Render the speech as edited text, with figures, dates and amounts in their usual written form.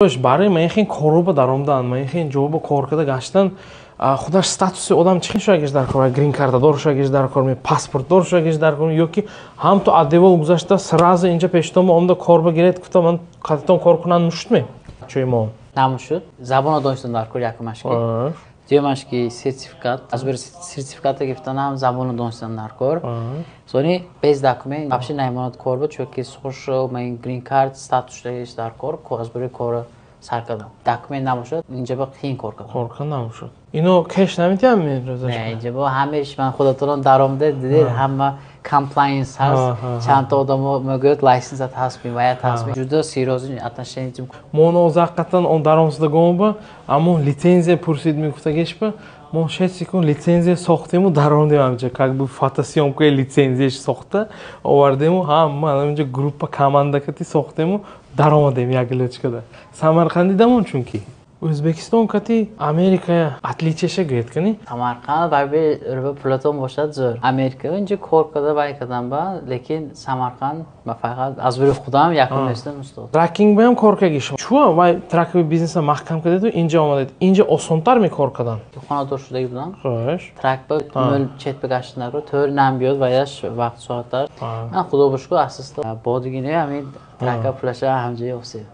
Барои ман хин корро даромадан, ман хин ҷоба кор карда гаштан, худаш статуси одам чӣ шуягиш дар кор? Грин картадор шуягиш дар кор, паспортдор шуягиш дар кор, ё ки ҳам то аддевол гузашта, сразу инҷа пештон омада кор бигиред, гуфта ман қатитон кор кунан мушудме чӯи мо? Намушуд. Забонро донистан дар кор якумаш, ки дуюмаш ки сертификат, аз бери сертификата гирифтан ҳам забонро донистан дар кор. Сони без документ вообще намемонад кор буд, чунки social, ман грин карт статус дар кор, аз бери кора сар кардам. Документ набошад, инҷа ба қиин кор кардам. Кор кардан намушуд. Ино кеш наметиҳам? Не, инҷа бо ҳамеш ман худатон даромада дидед, ҳама compliance ҳаст. Чандта одамо мегӯяд, license ат ҳаст ми, ваят ҳаст ми. Ҷудо серьёзный отношение. Мо нозаққатан он даромсидагонба аммо лицензия пурсид, мегуфтагешба мо 6 секунд лицензия сохтему, даромдем ҳамҷа, как бы фотосъёмка и лицензияш сохта овардему, ҳама ҳаминҷа группа команда кати сохтему, даромадем як лёчкада Самарқанди дамон, чунки O'zbekiston кати Америка отличия ша гӯед кани. Самарқанд вайби рӯба пулатон бошад, зӯр. Америка инҷа кор карда вай кардам ба, лекин Самарқанд ба фақат аз рӯи худам якум нестам, устод. Trucking баям кор карги шумо? Чуа вай truck ови бизнеса маҳкам кардеду инҷа омадед? Инҷа осонтар мекор кардан? Хонадор шудаги будам. Хуш Truck ба мӯл чет ба гаштанаро тӯр нам биёд, ваяш вақт соаташ. Ман, худо бошкур, асоста бодигине ҳамин truck а пулаша ҳамҷои ёфтем.